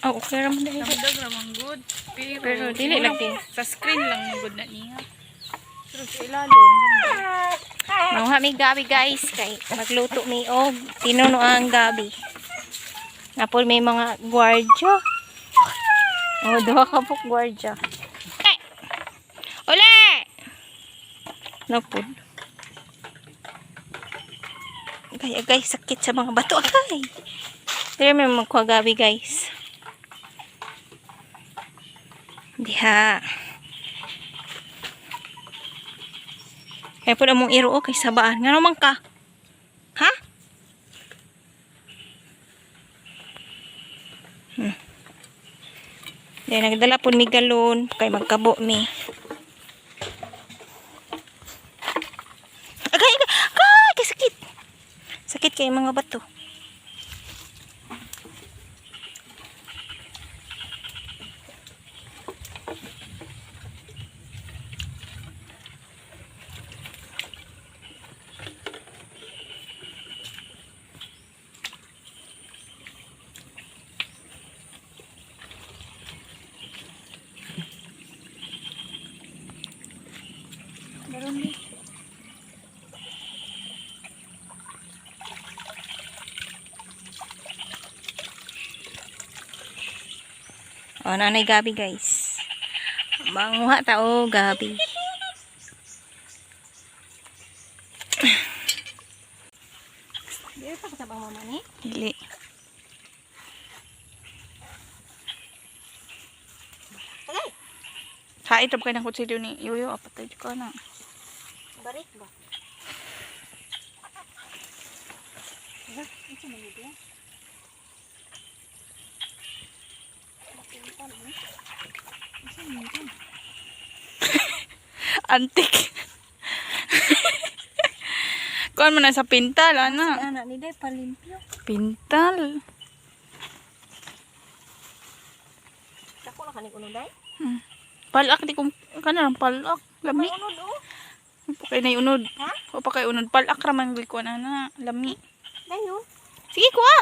Oh, okay ra man dahil. Damdag ra man good. Pero, Pero dili siguro lagi. sa screen lang man good na niya. Pero sa ilalom, damdag. Manguha mi gabi, guys, kay magluto mi og tinunoang gabi. Napol may mga gwardya. Oh, duha ka pok gwardya. Eh! Uli! Napod. Kaya guys, sakit sa mga bato. Ay! Pero may magkuha gabi, guys. Diha. Kaya po na mong iro kay sabaan. Nga naman ka? Ha? Then, nagdala po mi galon kay magkabo mi. Agay, agay, agay, kay sakit. Sakit kay mga bato. Meron ni. O, nanay Gabi, guys. Manguha tao, Gabi. Dili pa kasabang mama ni? Dili. Agay, Haid ra ba kay ng kutsilyo ni Yoyo? Apatay ko na. Barik ba? Diba? Ito man yun, eh. Antik. Kuan mo na sa pintal, ana. Anak ni Day, palimpyo. Pintal. Dako na kanig unod, Day. Palak di kung kana lang palak. Lami. May unod, oh. Pa kay nay unod. Ha? O pa kay unod palak ra man gid kuan ana. Lami. Day, oh. Sige kuha.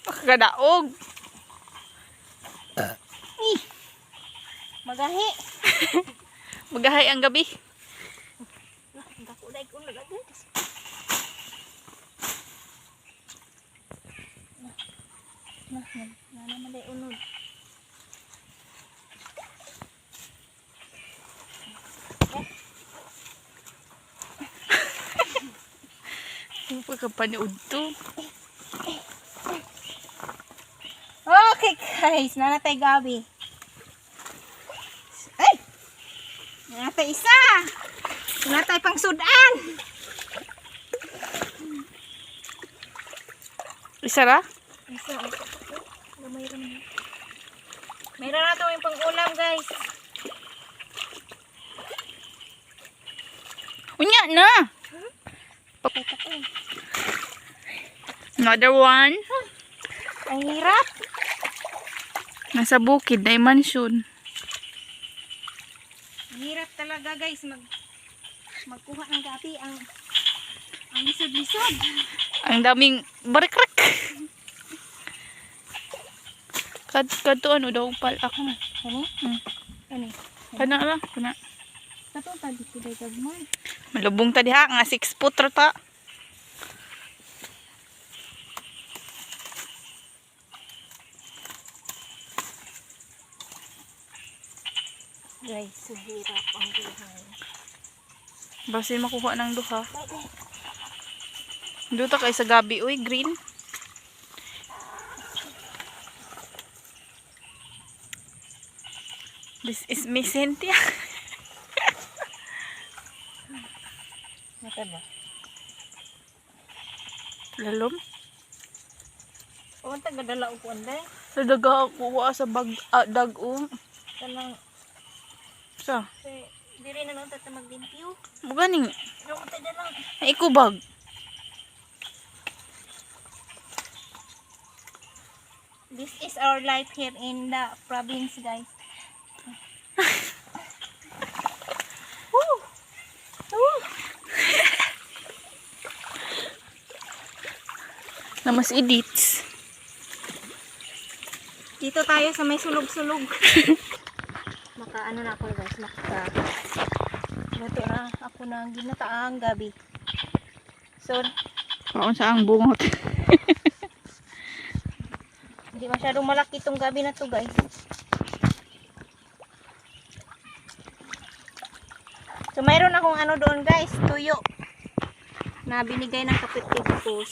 Makakadaog. Magahi. Magahay ang gabi. Dako na unod, agay. Na, na, na naman day unod. Ano pa ka panood to? Okay guys, nanatay gabi. Ay! Nanatay isa! Nanatay pang sudan! Isa ra? Isa, oh. Gamay ra man. Meron na ito yung pang-ulam, guys. Unya na! Another one. Ang hirap. Nasa bukid na mansion. Ang hirap talaga, guys, magkuha ng gabi. Ang lisod-lisod. Ang daming barikrik. Kad kadto ano daw palak. Ano? Ano? Kana lang, kana. Katong tagi ko day gagmay. Malubong ta diha nga 6 foot ra ta. Guys, mahirap ang buhay. Basin makuha ng duha. Duta kay sa gabi uy, green. This is Miss Cynthia. Mata ba? Lalom. O, ang tagadala og kuan day. Sa daga ako wa sa bag ah, dag-o. Kanang Sa kay diri na lang ta maglimpyo. buganing No, ta dala. ay ikubag. This is our life here in the province, guys. Na mas edits. Dito tayo sa may sulog-sulog. Maka ano na ako, guys, maka luto na ako ng ginataang gabi. So, Oo, sa ang bungot. hindi masyadong malaki itong gabi na to, guys. So, mayroon akong ano doon, guys, tuyo na binigay ng kapatid ko.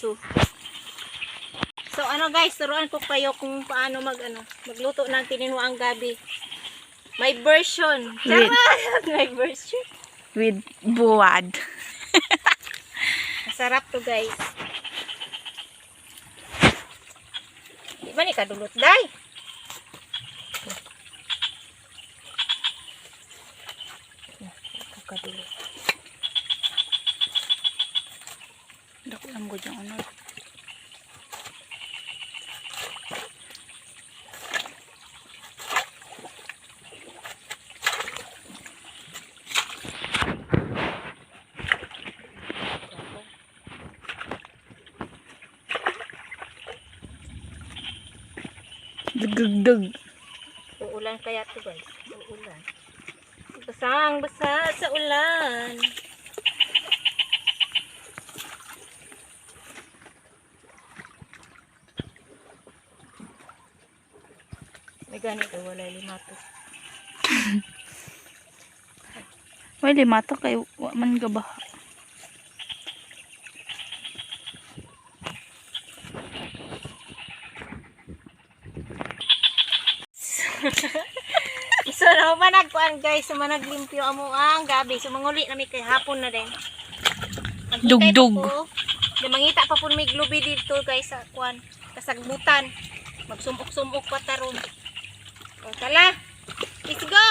So ano, guys, turuan ko kayo kung paano mag ano, magluto ng tininuang gabi. My version. Wait. Charot! My version. With buwad. Masarap to, guys. Di ba ni kadulot, day? Ito kadulot. Dako lang ko dyan ano. Dugdug. Uulan kaya to, guys. Uulan. Basang basa sa ulan. May ganito, wala lima to. Well, lima to kay wa man gabaha. So, na kuan, guys, so managlimpyo amo ang gabi. So manguli na mi kay hapon na din. Maghintay pa Dugdug. po. Di mangita pa po may glubi dito, guys, sa kuan kasagbutan. Magsumok-sumok pa taron. O tala. Let's go.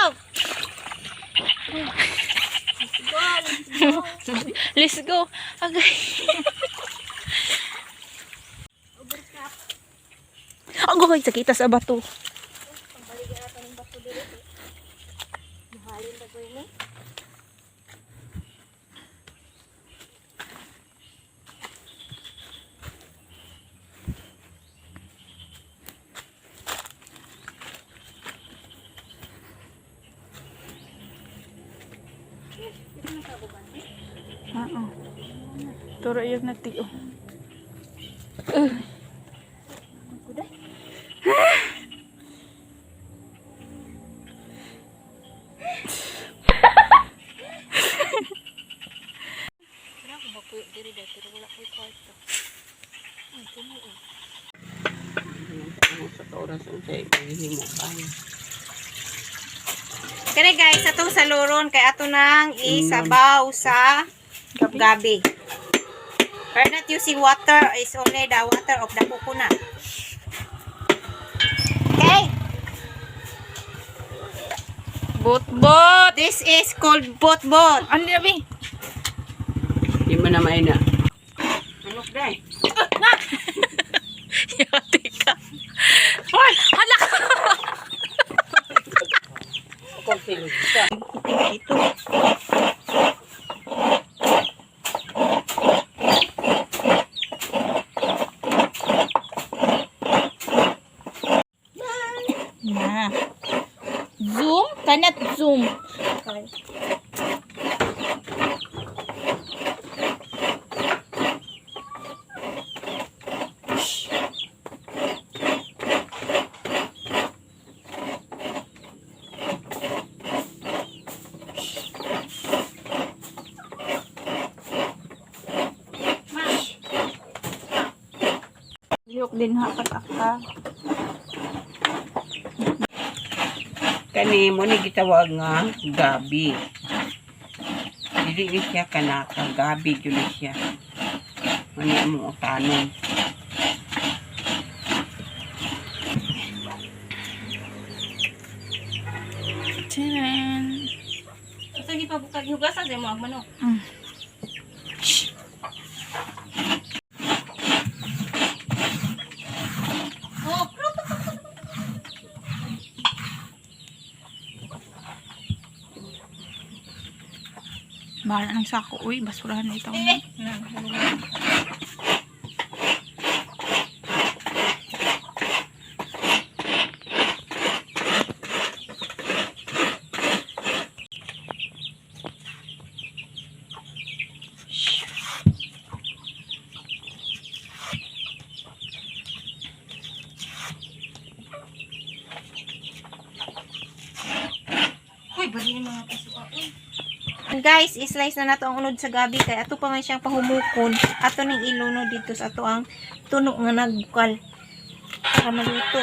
Let's go. Let's go. Let's go. Agay. Agay, sakita sa bato. Pambaligan natin ng bato dito. Mahalin ba ko yun eh? Oo. Turo yung nati oh. Kuday. Wala akong bakuyo diri dahil pero wala ko'y kwarto. Ay, tumo eh. Sa oras unsay maghihimo kayo. Kani, guys, atong saluron kay ato nang isabaw sa gabi. We're not using water, it's only the water of the coconut. Okay, Bot bot. This is called bot bot. Ano yabi? Di man na may na. Manok day. Yati ka. Hoy, hala ka. Kung silog ka. Ito. Na. Zoom? Cannot zoom. Okay. Lihok din ha patakta. Kani mo ni gitawag nga gabi. Dili ni siya kanaka gabi jud ni siya. Mani among utanon. Tinan. Sige pa bukag hugasan sa mo ang manok. Oh, Bahala ng sako. Uy, basurahan na ito. eh. Guys, i-slice na nato ang unod sa gabi kay ato pa man siyang pahumukon. Ato ning ilunod dito sa ato ang tuno nga nagbukal para maluto.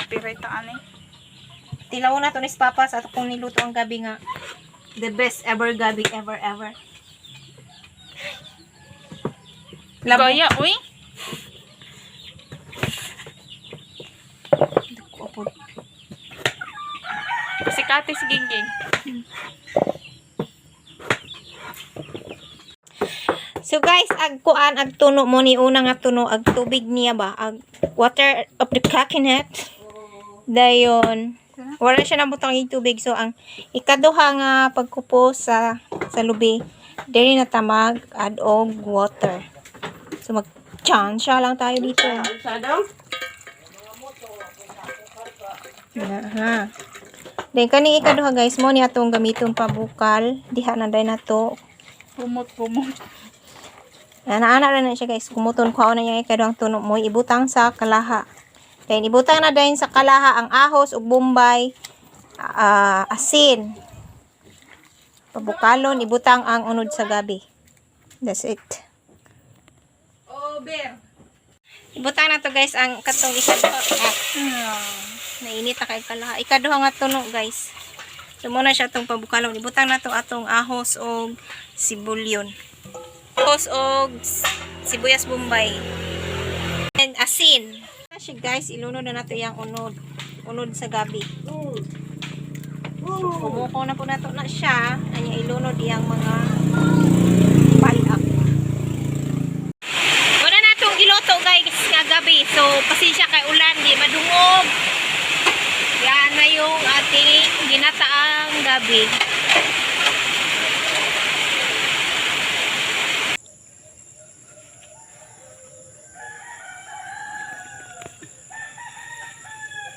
Copyright ta ani. Tilaw na to ni Papa sa ato kung niluto ang gabi nga the best ever gabi ever ever. Labo. Gaya, uy. Duko po. Sikate si Gingging. So guys, ag kuan ag tuno mo ni una nga tuno ag tubig niya ba ag water of the coconut. Dayon wala siya nabutang yung tubig, so ang ikaduha nga pagkupo sa lubi diri na tamag add og water. So mag siya lang tayo dito. Sa dong? Na, ha. Then kaning ikaduha guys mo ni atong gamiton pabukal diha na day nato. Pumot, pumot. Ana-ana ra na siya guys, kumuton ko na niya ikaduhang tuno mo ibutang sa kalaha. Then ibutang na dayon sa kalaha ang ahos ug bombay, asin. Pabukalon ibutang ang unod sa gabi. That's it. Over. Ibutang na to guys ang katong ikaduha. Nainit na kay kalaha. Ikaduha nga tuno guys. So muna siya atong pabukalon. Ibutang na to atong ahos og sibulyon. Ahos og sibuyas bombay. And asin. Na siya guys, ilunod na nato yang unod. Unod sa gabi. So, kumuko na po nato na siya. Anya ilunod iyang mga palak. Wala na itong giluto guys nga gabi. So pasensya kay ulan, di madungog. Yan na yung ating ginataang gabi.